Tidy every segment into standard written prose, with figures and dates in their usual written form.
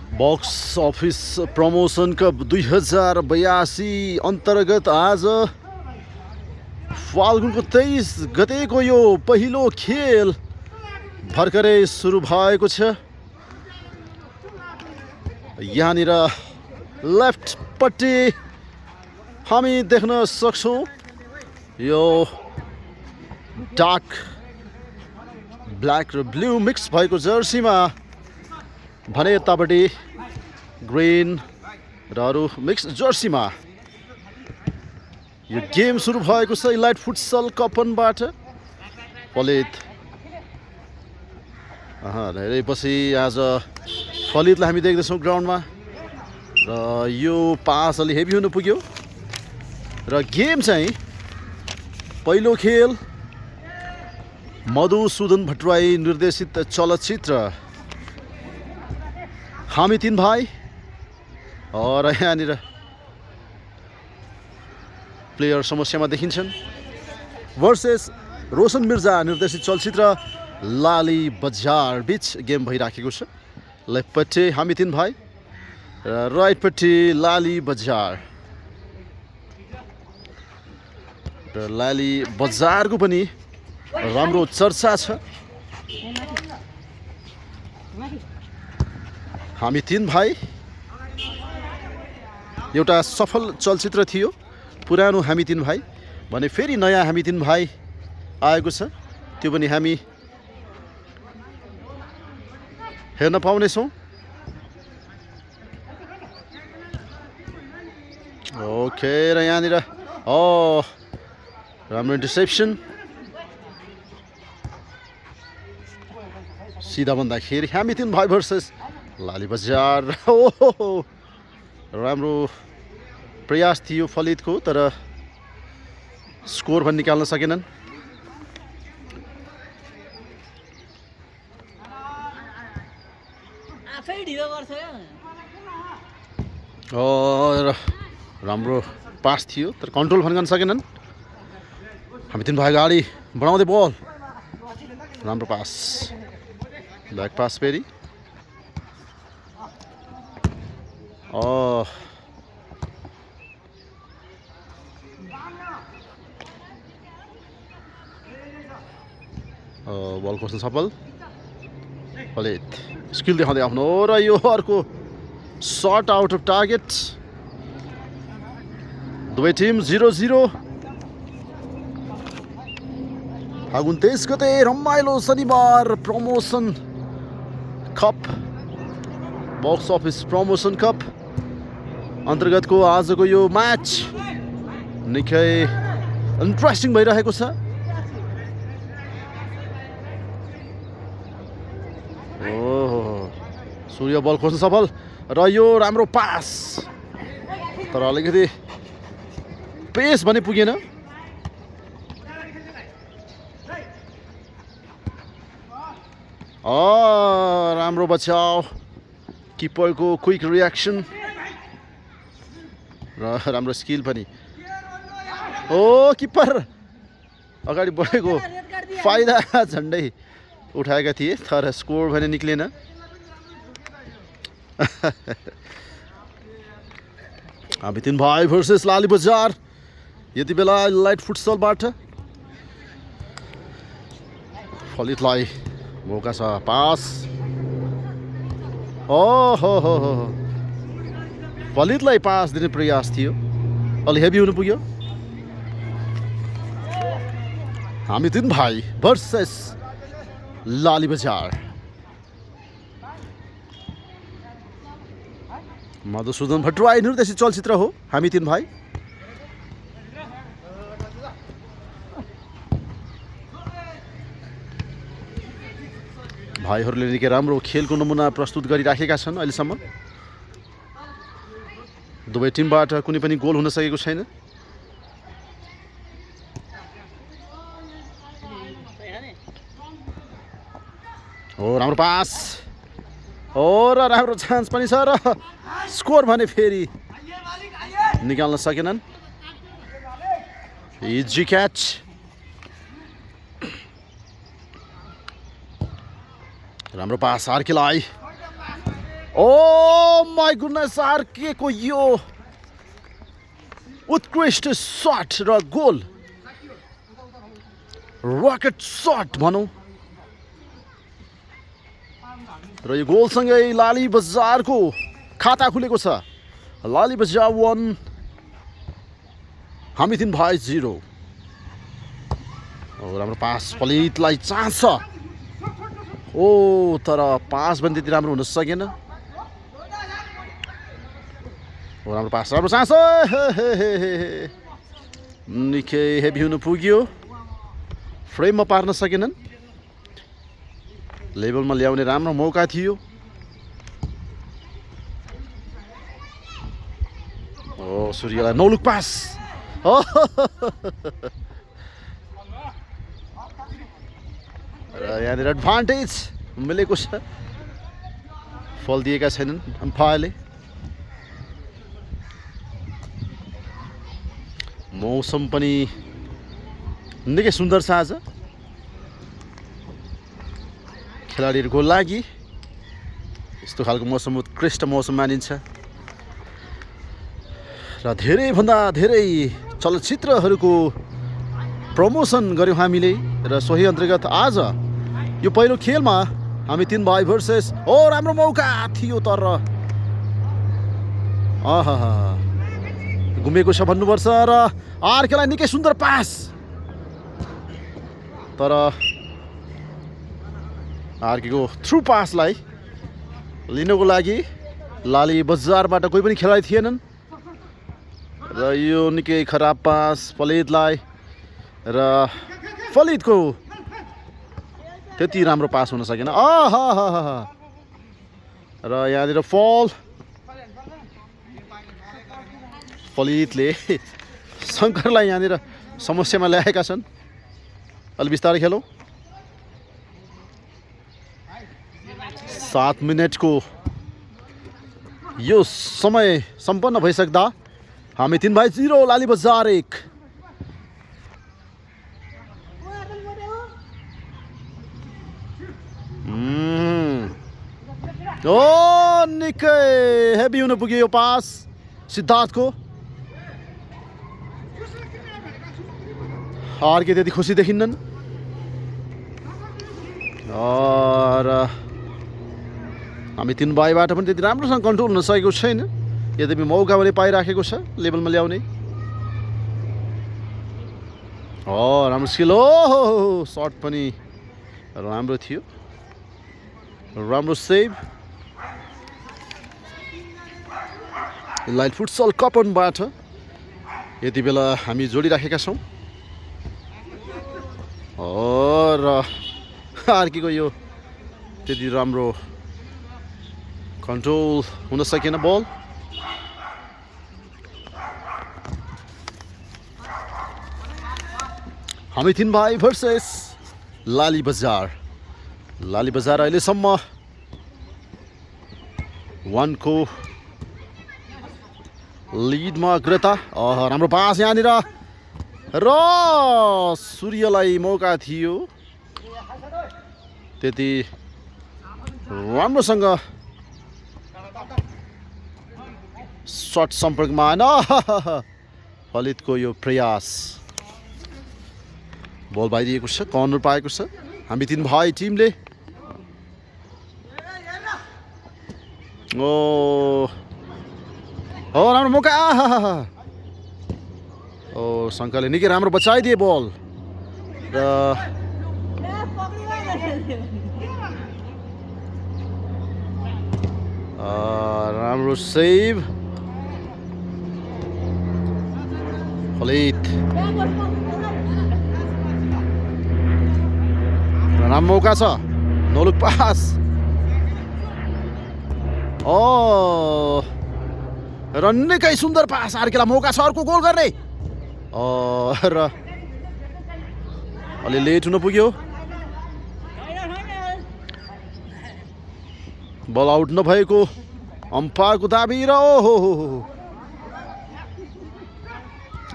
Box office promotion cup 2082 अन्तर्गत आज फाल्गुनको 23 गतेको यो पहिलो खेल भर्खरै सुरु भएको छ। यहाँनिर लेफ्टपट्टि हामी देख्न सक्छौँ यो डार्क ब्ल्याक र ब्लू मिक्स भएको जर्सीमा भने यतापट्टि ग्रीन र अरू मिक्स जर्सीमा यो गेम सुरु भएको छ इलाइट फुटसल कपनबाट। फलित धेरैपछि आज फलितलाई हामी देख्दैछौँ ग्राउन्डमा र यो पास अलि हेभी हुन पुग्यो र गेम चाहिँ पहिलो खेल मधुसूदन भट्टराई निर्देशित चलचित्र हामी तीन भाइ और यहाँनिर प्लेयर समस्यामा देखिन्छन् वर्सेस रोशन मिर्जा निर्देशित चलचित्र लाली बजार बीच गेम भइराखेको छ। लेफ्टपट्टि हामी तीन भाइ र राइटपट्टि लाली बजार र लाली बजारको पनि राम्रो चर्चा छ। हामी तीन भाइ एउटा सफल चलचित्र थियो पुरानो हामी तीन भाइ भने फेरि नयाँ हामी तीन भाइ आएको छ, त्यो पनि हामी हेर्न पाउनेछौँ। ओके र यहाँनिर राम्रो इन्टरसेप्सन सिधा भन्दाखेरि हामी तीन भाइ भर्सेस लाली बजार। ओहो राम्रो प्रयास थियो फलितको तर स्कोर पनि निकाल्न सकेनन्। राम्रो पास थियो तर कन्ट्रोल पनि गर्न सकेनन्। हामी तीन भाइ अगाडि बढाउँदै बल राम्रो पास ब्याक पास फेरि बल खोज्न सफल फलित स्किल देखाउँदै आफ्नो र यो अर्को सर्ट आउट अफ टार्गेट। दुवै टिम 0-0। फागुन 23 गते रमाइलो शनिबार promotion cup box office promotion cup अन्तर्गतको आजको यो म्याच निकै इन्ट्रेस्टिङ भइरहेको छ। सूर्य बल खोज्न सफल र यो राम्रो पास तर अलिकति पेस भने पुगेन। राम्रो बचाउ किपरको क्विक रियाक्सन र राम्रो स्किल पनि। किपर अगाडि बढेको फाइदा झन्डै उठाएका थिए तर स्कोर भने निक्लेन। हामी तीन भाइ भर्सेस लाली बजार यति बेला लाइट फुटसलबाट फलितलाई मौका छ पास। फलितलाई पास दिने प्रयास थियो अलि हेभी हुनु पुग्यो। हामी तीन भाइ भर्सेस लाली बजार। मधुसूदन भट्टराई निर्देशित चलचित्र हो हामी तीन भाइ। भाइहरूले निकै राम्रो खेलको नमुना प्रस्तुत गरिराखेका छन् अहिलेसम्म। दुवै टिमबाट कुनै पनि गोल हुन सकेको छैन। राम्रो पास र राम्रो चान्स पनि छ र स्कोर भने फेरि निकाल्न सकेनन्। इजी क्याच राम्रो पास आर्केलाई। माई गुडनेस, आर्केको यो उत्कृष्ट सट र गोल, रकेट सट भनौँ, र यो गोलसँगै लाली बजारको खाता खुलेको छ। लाली बजार 1 हामी 3 भाइ 0। राम्रो पास, फलितलाई चान्स छ। तर पास पनि त्यति राम्रो हुन सकेन। राम्रो पास, राम्रो चान्स, निकै हेभी हुन पुग्यो, फ्रेममा पार्न सकेनन्। लेभलमा ल्याउने राम्रो मौका थियो। सूर्यलाई नौलुक पास, र यहाँनिर एडभान्टेज मिलेको छ। फल दिएका छैनन् अम्पायरले। मौसम पनि निकै सुन्दर छ आज खेलाडीहरूको लागि। यस्तो खालको मौसम उत्कृष्ट मौसम मानिन्छ, र धेरैभन्दा धेरै चलचित्रहरूको प्रमोसन गऱ्यौँ हामीले, र सोही अन्तर्गत आज यो पहिलो खेलमा हामी 3 भाइ भर्सेस। राम्रो मौका थियो, तर गुमेको छ भन्नुपर्छ। र आर्केलाई निकै सुन्दर पास, तर आर्केको थ्रु पासलाई लिनको लागि लाली बजारबाट कोही पनि खेलाडी थिएनन्, र यो निकै खराब पास फलितलाई, र फलितको त्यति राम्रो पास हुन सकेन। र यहाँनिर फलितले शङ्करलाई यहाँनिर समस्यामा ल्याएका छन्। अलि बिस्तारै खेलौँ। 7 मिनटको यो समय सम्पन्न भइसक्दा हामी 3 भाइ 0, लाली बजार 1। निकै हेभी हुन पुग्यो यो पास सिद्धार्थको। आर्के त्यति खुसी देखिन्नन्, र हामी 3 भाइबाट पनि त्यति राम्रोसँग कन्ट्रोल हुन सकेको छैन। यद्यपि मौका पनि पाइराखेको छ लेभलमा ल्याउने। राम्रो स्किल, सर्ट पनि राम्रो थियो, राम्रो सेभ। लाइट फुटसल कपनबाट यति बेला हामी जोडिराखेका छौँ, र आर्केको यो त्यति राम्रो कन्ट्रोल हुन सकेन बल। हामी 3 भाइ भर्सेस लाली बजार। लाली बजार अहिलेसम्म 1 को लिडमा अग्रता। राम्रो पास यहाँनिर, र सूर्यलाई मौका थियो, त्यति राम्रोसँग सर्ट सम्पर्कमा आएन। फलितको यो प्रयास, बल बाहिरिएको छ, कर्नर पाएको छ हामी 3 भाइ टिमले। राम्रो मौका, शङ्करले निकै राम्रो बचाइदिए बल, र राम्रो सेभ फलित। राम्रो मौका छ, नौलुक पास, र निकै सुन्दर पास। आर्केलाई मौका छ अर्को गोल गर्ने, र अलि लेट हुन पुग्यो। बल आउट नभएको अम्पायरको दाबी, र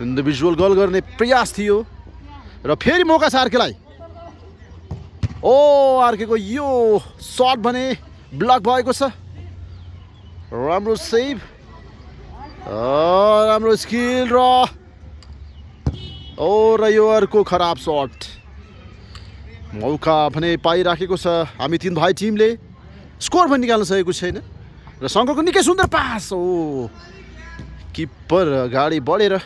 इन्डिभिजुअल गोल गर्ने प्रयास थियो, र फेरि मौका छ आर्केलाई। आर्केको यो सर्ट भने ब्लक भएको छ। राम्रो सेभ, राम्रो स्किल र र यो अर्को खराब सट। मौका भने पाइराखेको छ हामी तीन भाइ टिमले, स्कोर पनि निकाल्न सकेको छैन र शङ्करको निकै सुन्दर पास। किपर अगाडि बढेर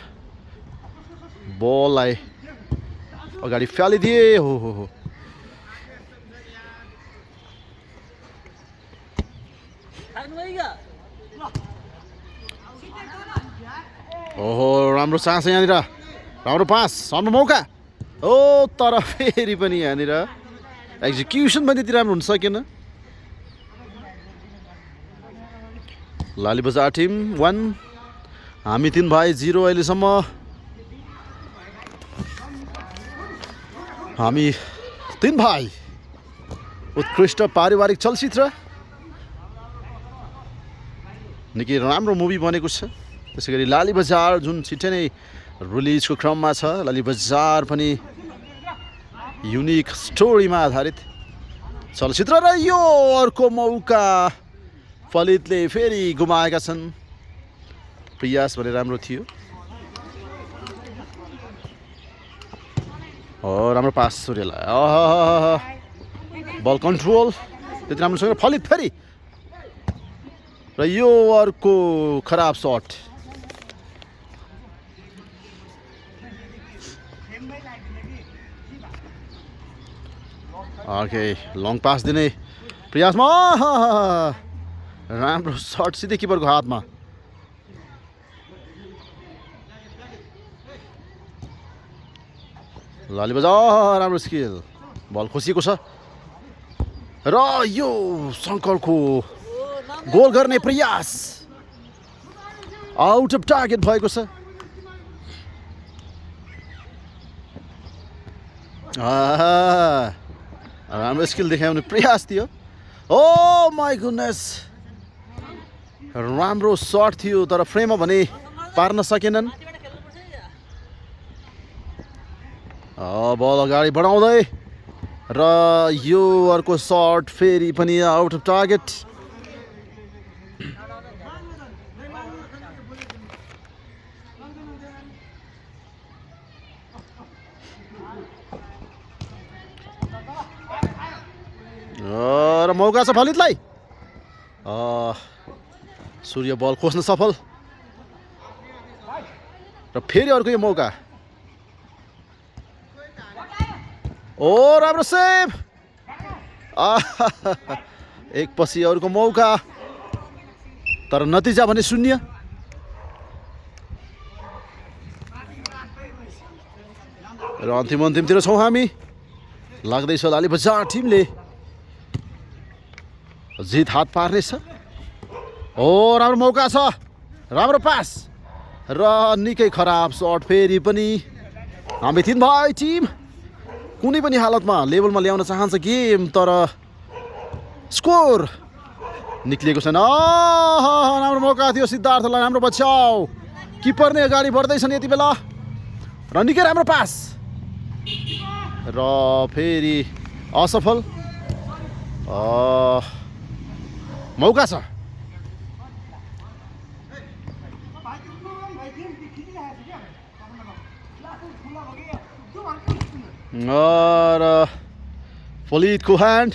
बललाई अगाडि फालिदिए। राम्रो चान्स यहाँनिर, राम्रो पास, राम्रो मौका। तर फेरि पनि यहाँनिर एक्जिक्युसन पनि त्यति राम्रो हुन सकेन। लाली बजार टिम 1 हामी तीन भाइ 0 अहिलेसम्म। हामी तीन भाइ उत्कृष्ट पारिवारिक चलचित्र, निकै राम्रो मुभी बनेको छ। त्यसै गरी लाली बजार जुन छिट्टै नै रिलिजको क्रममा छ। लाली बजार पनि युनिक स्टोरीमा आधारित चलचित्र र यो अर्को मौका फलितले फेरि गुमाएका छन्। प्रयास भने राम्रो थियो। राम्रो पास सूर्यलाई, बल कन्ट्रोल त्यति राम्रो छैन। फलित फेरि र यो अर्को खराब सट। लङ पास दिने प्रयासमा राम्रो सट सिधै किपरको हातमा। लाली बजार राम्रो स्किल, बल खोसिएको छ र यो शङ्करको गोल गर्ने प्रयास आउट अफ टार्गेट भएको छ। राम्रो स्किल देखाउने प्रयास थियो। माई गुडनेस, राम्रो सट थियो तर फ्रेममा भने पार्न सकेनन्। बल अगाडि बढाउँदै र यो अर्को सट फेरि पनि आउट अफ टार्गेट। र मौका छ फलितलाई, सूर्य बल खोज्न सफल र फेरि अर्को यो मौका। राम्रो सेभ, एक पछि अरूको मौका तर नतिजा भने 0। र अन्तिमतिर छौँ हामी। लाग्दैछ लाली बजार टिमले जित हात पार्नेछ। राम्रो मौका छ, राम्रो पास र निकै खराब सट। फेरि पनि हामी तीन भाइ टिम कुनै पनि हालतमा लेभलमा ल्याउन चाहन्छ गेम, तर स्कोर निक्लिएको छैन। राम्रो मौका थियो सिद्धार्थलाई, राम्रो बचाउ। किपर नै अगाडि बढ्दैछन् यति बेला र निकै राम्रो पास र फेरि असफल। मौका छ, र फलितको ह्यान्ड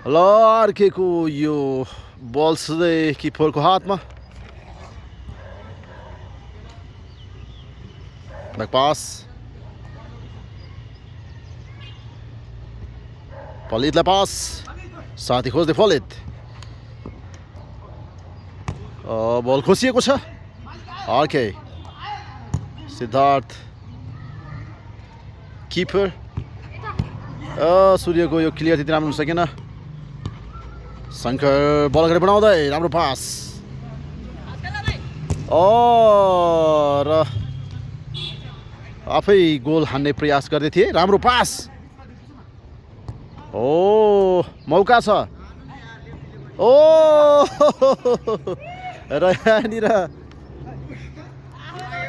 अर्केको यो बल सधैँ किपरको हातमा। ब्याक पास, फलितलाई पास, साथी खोज्दै फलित। बल खोसिएको छ। सिद्धार्थ किपर, सूर्यको यो क्लियर त्यति राम्रो हुन सकेन। शङ्कर बल अगाडि बढाउँदै राम्रो पास र आफै गोल हान्ने प्रयास गर्दै थिए। राम्रो पास, मौका छ। र यहाँनिर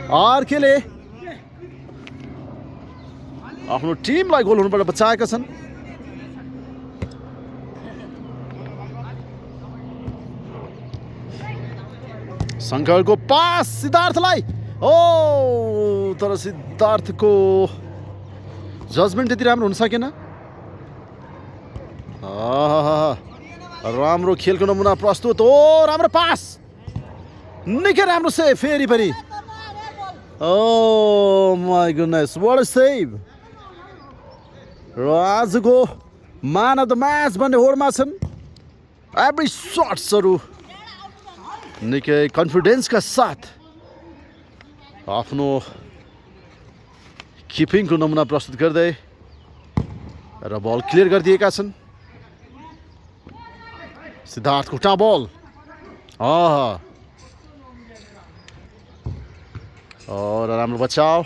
अर्केले आफ्नो टिमलाई गोल हुनबाट बचाएका छन्। शङ्करको पास सिद्धार्थलाई तर सिद्धार्थको जजमेन्ट त्यति राम्रो हुन सकेन। राम्रो खेलको नमुना प्रस्तुत राम्रो पास निकै राम्रो सेभ फेरि पनि my goodness what a save. र आजको म्यान अफ द म्याच भन्ने होडमा छन्। एभ्री सट्सहरू निकै कन्फिडेन्सका साथ आफ्नो किपिङको नमुना प्रस्तुत गर्दै र बल क्लियर गरिदिएका छन्। सिद्धार्थको टा बल र राम्रो बचाउ।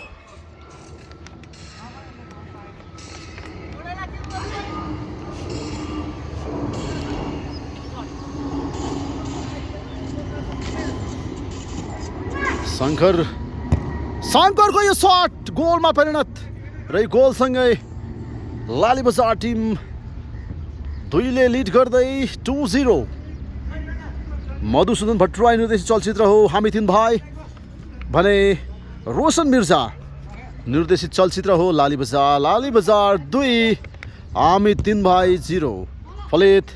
शङ्करको यो सट गोलमा परिणत र यो गोलसँगै लाली बजार टिम 2ले लिड गर्दै 2-0। मधुसूदन भट्टराई निर्देशित चलचित्र हो हामी तीन भाइ भने रोशन मिर्जा निर्देशित चलचित्र हो लाली बजार 2 हामी तीन भाइ 0। फलित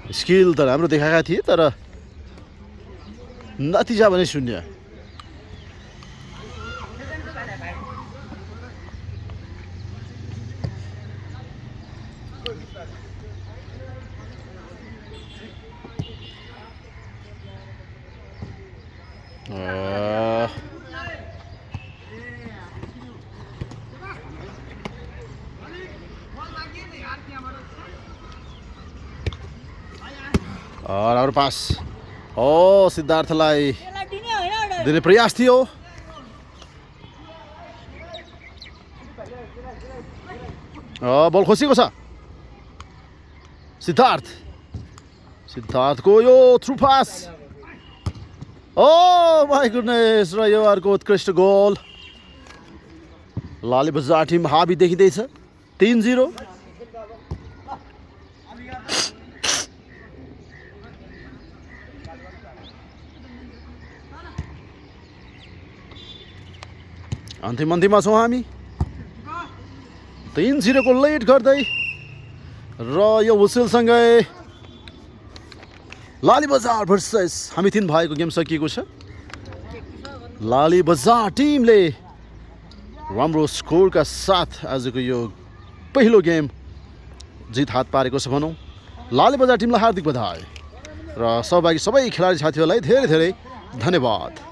स्किल त राम्रो देखाएका थिए तर नतिजा भने 0। राम्रो पास सिद्धार्थलाई दिने प्रयास थियो। बल खोसेको छ सिद्धार्थको यो थ्रु पास माई गुडनेस र यो अर्को उत्कृष्ट गोल। लाली बजार टिम हाबी देखिँदैछ 3-0। अन्तिममा छौँ हामी 3-0 को लिड गर्दै र यो हुसेलसँगै लाली बजार भर्सेस हामी तीन भाइको गेम सकिएको छ। लाली बजार टिमले राम्रो स्कोरका साथ आजको यो पहिलो गेम जित हात पारेको छ भनौँ। लाली बजार टिमलाई हार्दिक बधाई र सहभागी सबै खेलाडी साथीहरूलाई धेरै धेरै धन्यवाद।